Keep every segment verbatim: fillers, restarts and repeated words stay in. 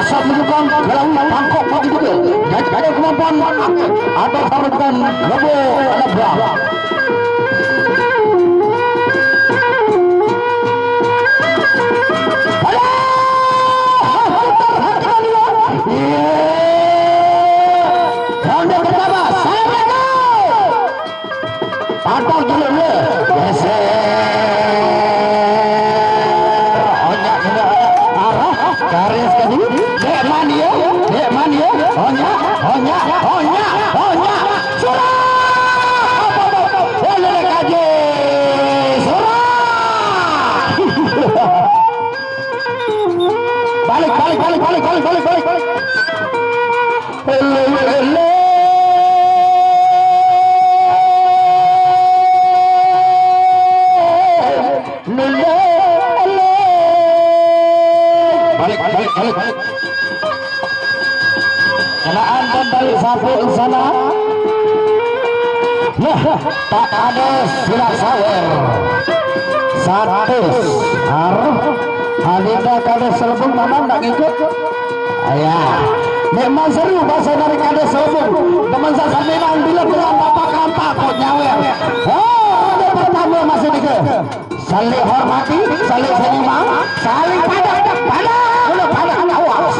Sab menyukang melalui pangkok bagi juga. Jadi, jadi kemampuan atau sarukan lebo lebrang. Alah! Putar hati dia. Iya. Ronde pertama, saya gagal. Patah dulu, le. Geser. Onyak, onyak, onyak. Arah. Garis kedua. Dek man dia. Dek man dia. Onyak, onyak, onyak, onyak. Surah. Apa, apa, apa? Boleh lagi. Surah. Balik, balik, balik, balik, balik, balik, balik. Hello, hello. Hello, hello. Balik, balik, balik, balik. Kenaan pun balik satu di sana. Nah, tak ada silap sawer. Satu. Har. Adinda kada selebung mana nak ngikut? Ayah. Memang seru bahasa dari kada selebung. Teman saya sambilan bila bilang bapak kampak kok nyawer. Oh, ada pertama masih tiga. Saling hormati, saling seimbang, saling pada, pada, pada, awas.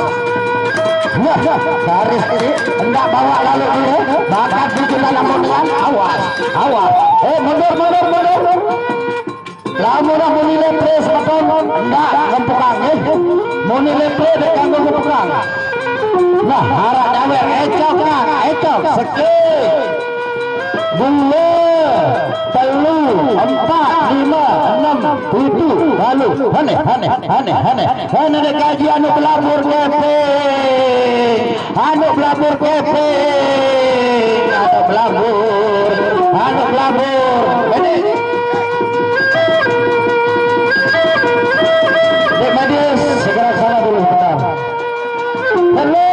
Nah, garis ini hendak bawa lalu dulu, bakat di kita namun dengan awas, awas. Eh, mundur, mundur, mundur. Lamun dah muni lepre semeton, ndak ngempukang, eh. Muni lepre dek kanggo ngempukang. Nah, harap nyawer, ecok, nah, ecok, seke. Dua, telu, empat, lima, enam, tujuh, lalu. Hane, hane, hane, hane. Hane dek kaji anu belabur keping. Anu belabur keping, anu belabur, anu belabur. Pendek. Dek Madis, segera ke sana dulu sebentar. Halo.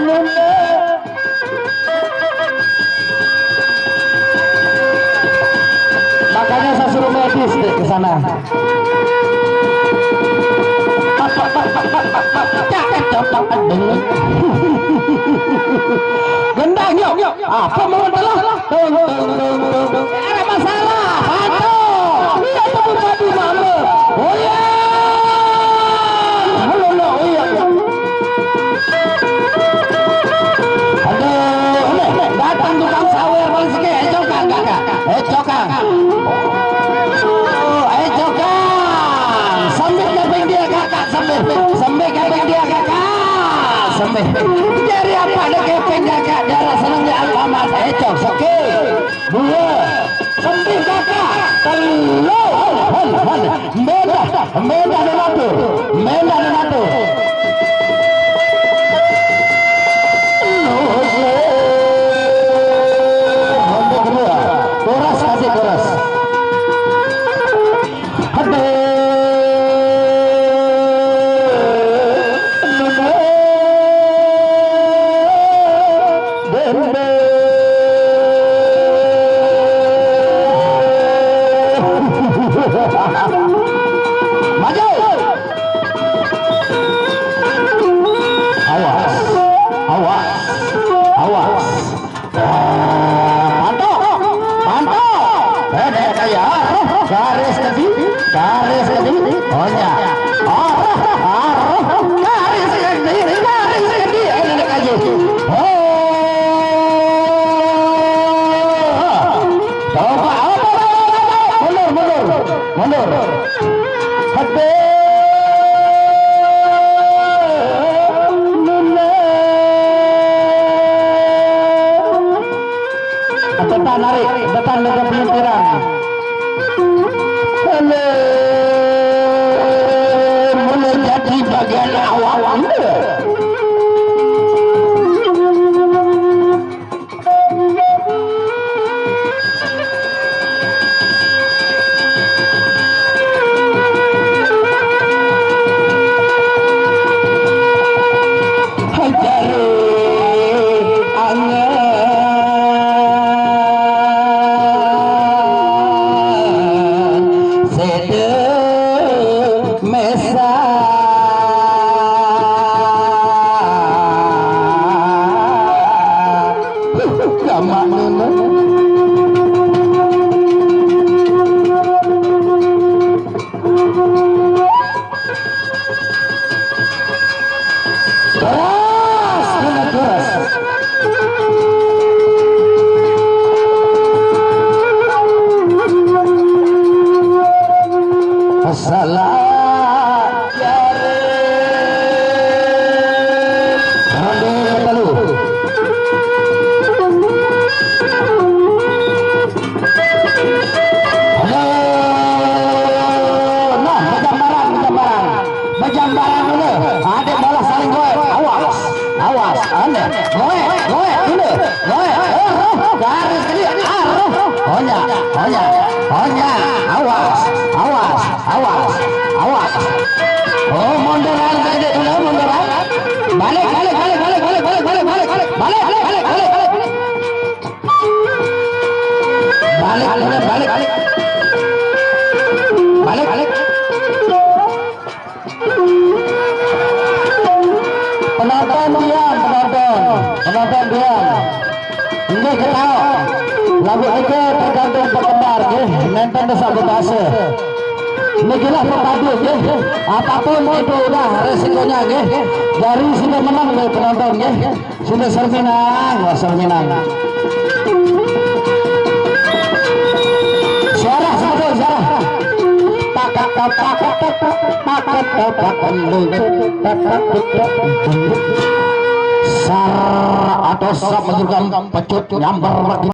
Nunda. Makanya saya suruh medis deh ke sana. Gendang yuk. Apa mau telah? Tung, tung, tung, tung. Ada masalah. Patuh. Iya, temu tadi mama. Oh ya. Halo, lo, oh ya. Aduh, ini datang tukang sawer bang sike. Eh, cokang, kakak. Eh, cokang. Oh, eh, cokang. Sambit keping dia, kakak. Sambit. Sambit keping dia, kakak. Sambit. Dari apa ada keping, kakak? Darah senang di Alfamart. Eh, cok, oke. Dua. Sambit, kakak. Telu. Hon, hon, hon. Mendah, mendah dan atur. Mendah dan atur. Ronde kedua. Koras kasih koras. Hade. Nune. Dende. Maju. Awas, awas, awas. Ah, pantok, pantok. Pendek kaya. Garis kedi, garis kedi. Oh ya. Ah, ah, garis kedi, garis kedi. Eh, pendek kaya. Oh. Coba, apa, apa, apa, apa? Mundur, mundur, mundur. Hati nuna. Tetan narik, tetan dengan pelintiran. Halo. Salah jare. Ronde ketalu. Halo. Nah, bejambaran, bejambaran. Bejambaran dulu. Ade bola saling goe. Awas, awas. Ane. Goe, goe dulu. Goe. Eh, roh. Garis gede. Ah, roh. Honya, honya, honya. Awas, awas, awas, awas. Oh, munduran gede dulu, munduran. Balik, balik, balik, balik, balik, balik, balik, balik, balik, balik, balik, balik, balik. Balik, balik, balik. Balik, balik. Penonton diam, penonton. Penonton diam. Ini ketawa. Lagu itu tergantung penggemar, ya. Nonton besar bahasa. Ini gila pepadu, ya. Apapun itu udah resikonya, ya. Dari sudah menang, ya, penonton, ya. Sudah serminang, wah serminang. Suara sebetul suara. Pakat pakat pakat pakat pakat pakat. Sar atau sap menurunkan pecut nyambar bagi